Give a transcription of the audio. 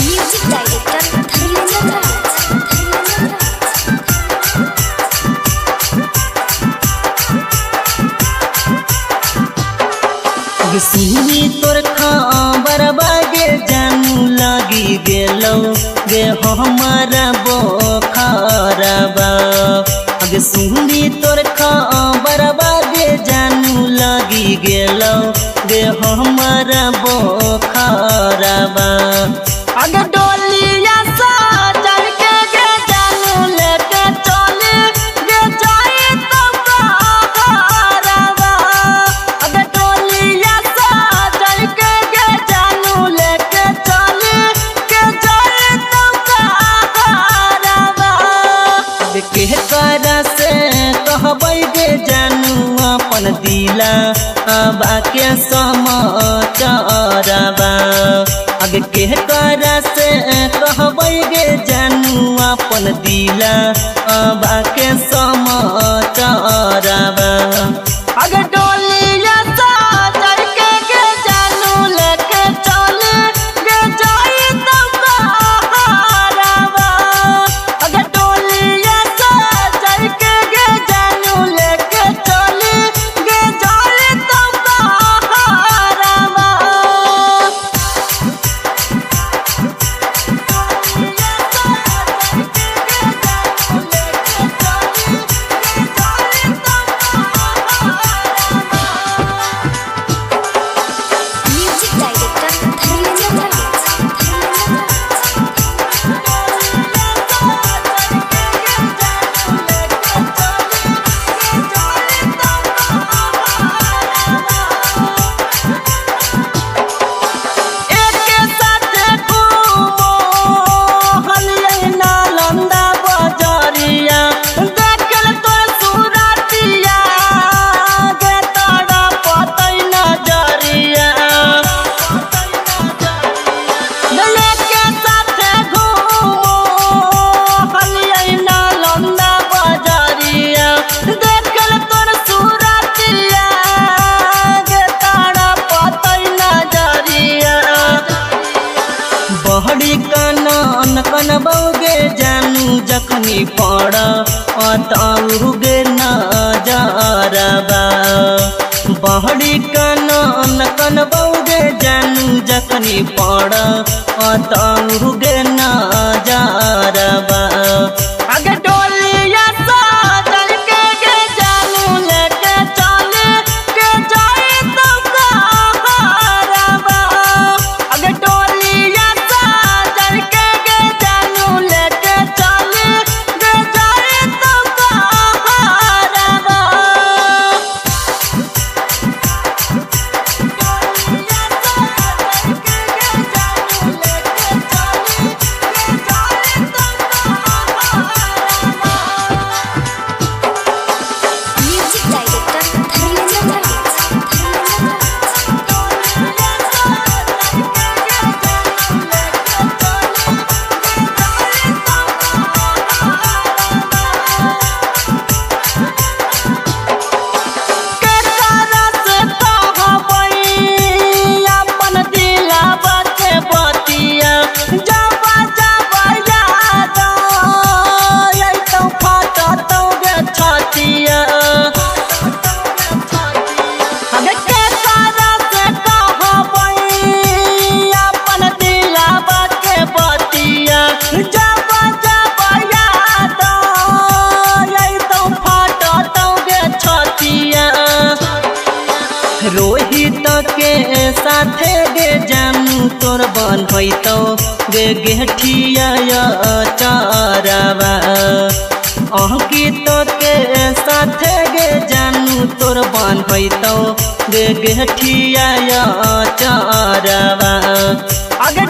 Music director Dharmendra राज, धर्मेंद्र राज। सुनी तोर खबर बागे जानू लगी गेलो गे हमारा बोखरबा। अगे सुनी तोर खबर बागे जानू लगी गेलो गे हमारा बोखरबा। अगे डोलिया साजन के गे जानू लेके चली गे जाई तो बहरबा। अगे डोलिया साजन के गे जानू लेके चली के जाई तो बहरबा। के करा से कहबै गे जानू अपन दिला अबा के समाचारबा। अगे के करा से कहबै गे जानू अपन दिला अबा के समाचारबा। अगे डोलिया साजन के गे जानू लेके चली गे जाई तो बहरबा। अगे डोलिया साजन के गे जानू लेके चली गे जाई तो बहरबा। म्यूजिक डायरेक्टर धर्मेंद्र राज, धर्मेंद्र राज। एके साथे घूमो हलियै नालंदा बजरिया, देखल तोर सुरतिया गे तारा पतै नजरिया। एके साथे घूमो हलियै नालंदा बजरिया, देखल तोर सुरतिया गे तारा पतै नजरिया। बहरी कनन कनबौगे जानू जखनी पड़ अतौगे नजरबा। बहरी कनन कनबौगे जानू जखनी पड़ अतौगे नजरबा। अगे डोलिया साजन के गे जानू लेके चली के जाई तो बहरबा। अगे डोलिया साजन के गे जानू लेके चली गे जाई तो बहरबा। म्यूजिक डायरेक्टर धर्मेंद्र राज, धर्मेंद्र राज। के करस कहबै अपन दिलावा के बतिया, जब जब याद अयतौ फाटतौ गे छतिया। अगे के करस कहबै अपन दिलावा के बतिया, जब जब याद अयतौ फाटतौ गे छतिया। रोहित के साथे गे जानू तोर बन होइतौ गे गेठिया चारबा। अंकित के साथे गे जानू तोर बन होइतौ गे गेठिया चारबा। अगे